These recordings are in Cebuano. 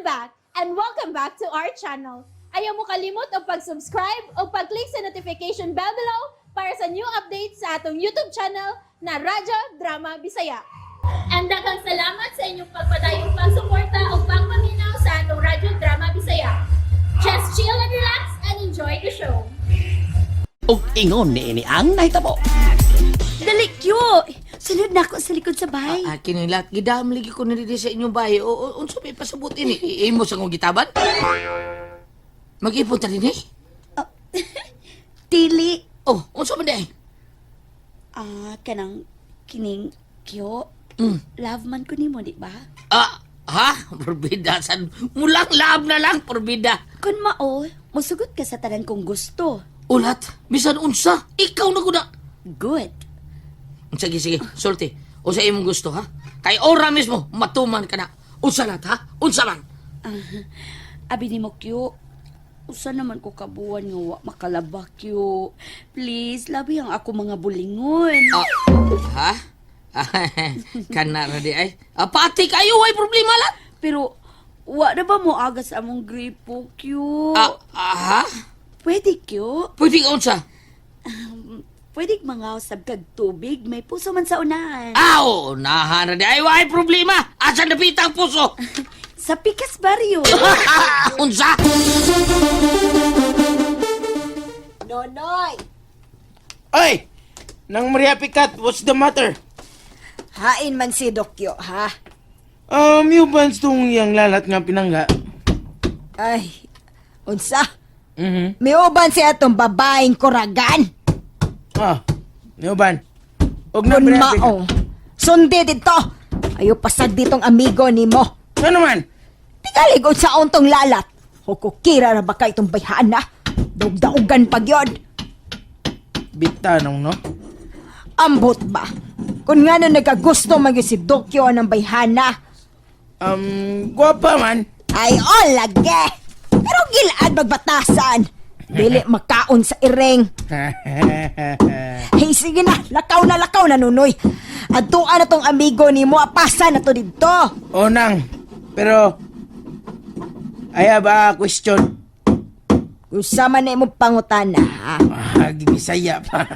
I'm back and welcome back to our channel. Ayaw mo kalimot og pag-subscribe o pag-click sa notification bell below para sa new updates sa atong YouTube channel na Radyo Drama Bisaya. And daghang salamat sa inyong pagpadayong pagsuporta o pagpaminaw sa atong Radyo Drama Bisaya. Just chill and relax and enjoy the show. Ug ingon niini ang nahitabo. Dali, Kyo! Sulod na ako sa likod sa bahay. Ah, kinilat, gidam lagi ko nilidi sa inyong bahay. O, o unsa may pasabot ini? Imo sa kong gitaban? Mag-ipon ta din eh. Dili. Oh, unsa man di ay? Ah, kanang kining Kyo. Love man ko nimo, di ba? Ah, ha? Porbida san mulang laab na lang porbida. Kun mao, musugot ka sa tanan kong gusto. Ulat, bisan unsa, ikaw na gud na. Good. Sige, sige, sulti. Unsa imong gusto, ha? Kay ora mismo matuman ka na. Unsa lat, ha? Unsa man? Abi nimo, Kyo. Usa naman ko kabuan nga wa makalaba, Kyo. Please, labi ang ako mga bulingon. Ah, ha? Kana ra di ay. Ah, pati kayo way problema lat. Pero, wa na ba mo agas among gripo, Kyo? Ah, ah, ha? Pwede, Kyo. Pwede ka unsa? Pwede mangaw sab kag tubig. May puso man sa unahan. Aw, nahan na di ay way problema. Asa napita ang puso? Sa Pikas Barrio. Unsa? Nonoy! Ay! Nang Maria Picat, what's the matter? Hain man si Dokyo, ha? Yung bans tong yang lalat nga pinangga. Ay, unsa? Mhm. Miuban siya atong babaeng kuragan. Ah, yung ban. Og na Kun Maria Picat. mao. Sundi dito. Ayo pasag ditong amigo nimo. Ano man? Tingalig unsa tong lalat. Hukukira ra ba kay itong bayhaan na? Daug-daugan pag yun. Bitanong, no? Ambot ba? Kung nga na nagagusto man gyud si Dokyo ng bayhana. Gwapa man. Ay, oh, lagi! Pero gilaad magbatasan. Dili makaon sa iring. Hey, sige na. Lakaw na, Nunoy. Adtuan na tong amigo ni mo. Apasa na to dito. O nang, pero I have a question. Kung sama na imong pangutana, ha? Ah, gibisaya pa.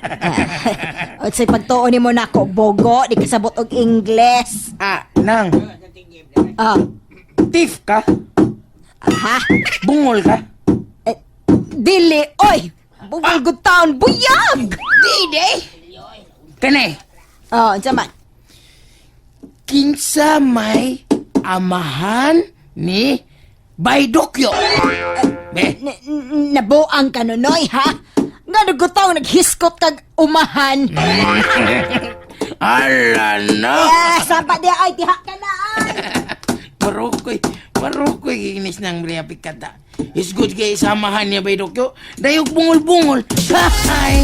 At sa pagtuon nimo nako, bogo, di kasabot og Ingles. Ah, nang, Ah, thief ka? ha? Bungol ka? Eh, dili, oy! Bugol good town, buyag! Dili! Kani, Oh, unsa man? kinsa may amahan ni Baidokyo? Be, Nabuang ka, Nunoy, ha? Nga nagutaw, naghiskot kag umahan. Ala na! Eh, sapa di ay, diha ka na, ay! Marukoy, marukoy giginis ng Maria Picata. Is good kay samahan niya Baidokyo. Dayog bungol-bungol. Hi!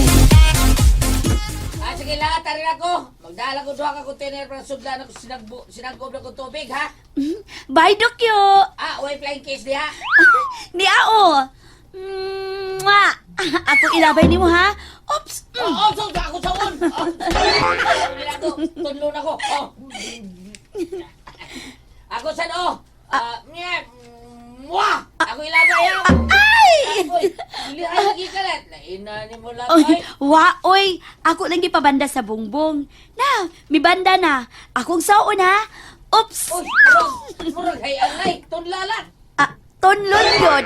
Ah, sige lahat, tarin ako. Magdala ko duha ka container para sudlan ako sinagbo, sinagbob na ko tubig, ha? Bye, Dokyo! Ah, way flying case diha. Ni Ao! Mwah! Ako ilabay nimo ha? Oops! Oh, oh, so, ako sa on. Oh, ako, tunlo na ko. Oh. Ako sa oh. Ah, nye. Mwah! Ako ilabay ha. Ay! Uy, lihay lagi ka lang. Laina ni mo lang Oy, ay. wa, oy! Ako lang gipabanda sa bongbong. Na, mi banda na. Akong saon ha? Oops! Uy, murag, murag hay angay, tunla lang. Ah, tunlon yun.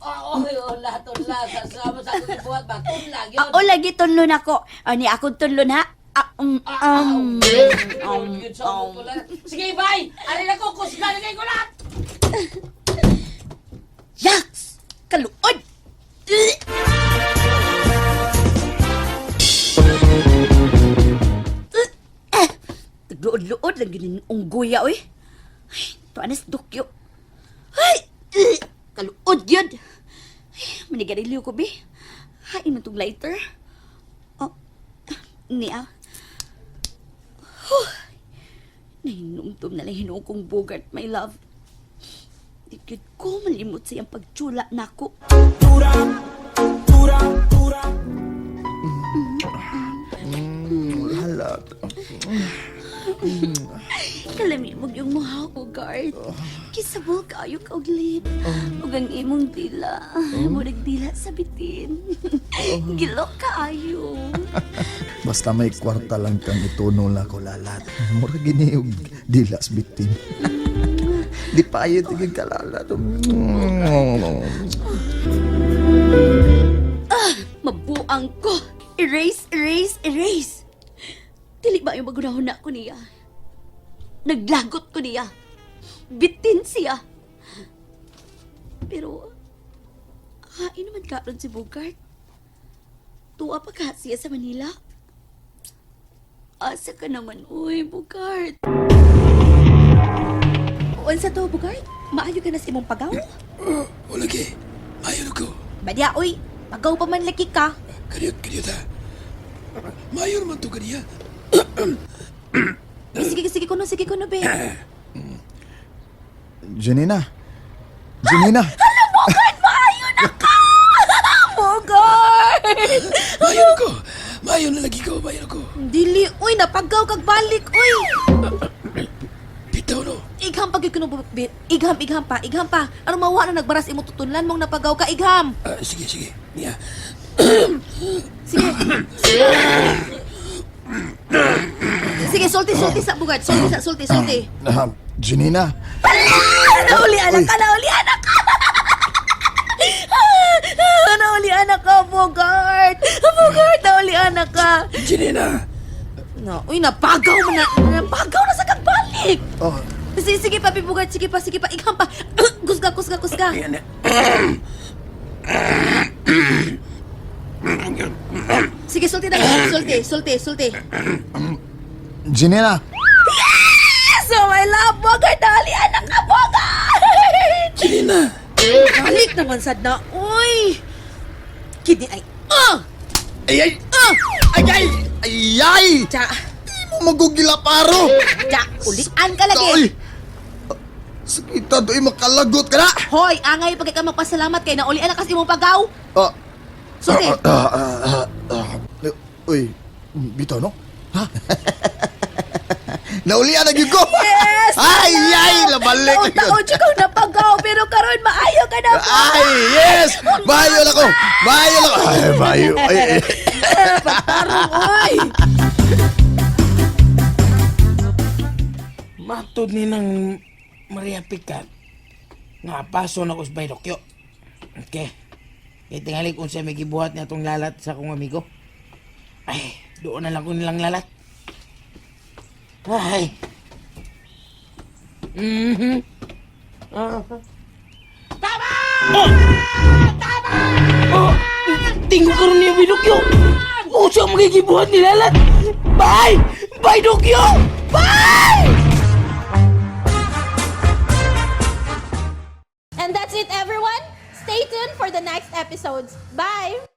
Oh, oy, oh, tunla. Sa sama sa akong buhat ba? Tunla yun. Ako lagi tunlon ako. Ani akong tunlon ha? Ah, Yun sa akong tunla. Sige, bye! Arin ako, kusga na kayo ko lahat! Yaks! Kaluod! Ugh! Ugh! Eh! Nagluod-luod lang yun ang guya, oy. Ay, tuan dukyo. Ay! Ugh! Kaluod yun! Ay, manigarilyo ko, bi. Hain mo tong lighter. Oh, niya. Huh. Nahinumdum na lang hinuong kong bugart, my love. Di gyud ko malimot sa iyang pagtsula nako. Halat. Kalami mo yung muha ko, guard. Kisabol kaayo ka og lip. Ug ang imong dila. Murag dila sa bitin. Gilok kaayo. Basta may kwarta lang kang ituno na ko lalat. Mura gini og dilas bitin. Di pa ayo tigil kalalat. Mabuang ko. Erase, erase, erase. Dili ba yung magunahon na ko niya? Naglagot ko niya. Bitin siya. Pero, hain naman karon si Bogart. Tuwa pa ka siya sa Manila. Asa ka naman, uy, Bogart. Unsa to, Bugart? Maayo ka na sa imong pagaw? O lagi, mayo ko. Badya, oy! Pagaw pa man lagi ka. Kaniyot, kaniyot ha. Mayo naman to kaniya. Eh, sige, sige kuno, be. Janina. Janina. Bogart, maayo na ka! Bogart! Mayo ko. Mayo na lagi ko, mayo ko. Dili, oy, napagaw kag balik, oy! Bitaw no. Igham pa gyud kuno, be. Igham, igham pa, igham pa. Aron mawa na nagbaras imo tutunlan mong napagaw ka, igham. Ah, sige, sige. Niya. Sige. Sige, sulti, sulti sa Bugart. Sulti sa, sulti, sulti. Ah, Janina. Nauli anak ka, nauli anak ka! Nauli anak ka, Bogart! Bogart, nauli anak ka! Janina. No, uy, napagaw man na, napagaw na sa kagbalik. Oh, Sige, sige pa, Bugart. Sige pa, sige pa. Igham pa. Kusga, kusga, kusga. Ayan na. Sige, sulti na. Sulti, sulti, sulti. Janina. Yes! Oh, my love, Bogart! Nauli anak ka, Bogart! Janina. Balik naman sad na. Uy! Kidney ay... Ah! Ay ay. Ay ay. Ay ay. Ja, Mo magugila paro. ja, ulian ka lagi. Oy. Sakita doy makalagot ka na. Hoy, angay pagka ka magpasalamat kay naulian na kasi imong pagaw. Ah, Sulti. ah, ah, ah, ah. Uy, bitaw no? Ha? Naulian na gyud ko. Yes! Ay ay, labalik. Taon-taon siya kang napagaw, pero karon maayo ka na, Bogart! Ay, yes! Bayo na ko! Bayo na ko! Ay, bayo. Ay, ay. Pagtarong, oy! Matod ni nang Maria Picat nga paso na ko sa Bayrokyo. Okay. Kaya tingali kung siya may gibuhat niya itong lalat sa akong amigo. Ay, doon na lang ko nilang lalat. Ay. Ah. Tama! Oh! Tama! Oh! Tingko karon niya Bayrokyo. Oh, siya magigibuhat ni lalat. Bye! Bye, Dokyo! Bye! And that's it, everyone. Stay tuned for the next episodes. Bye!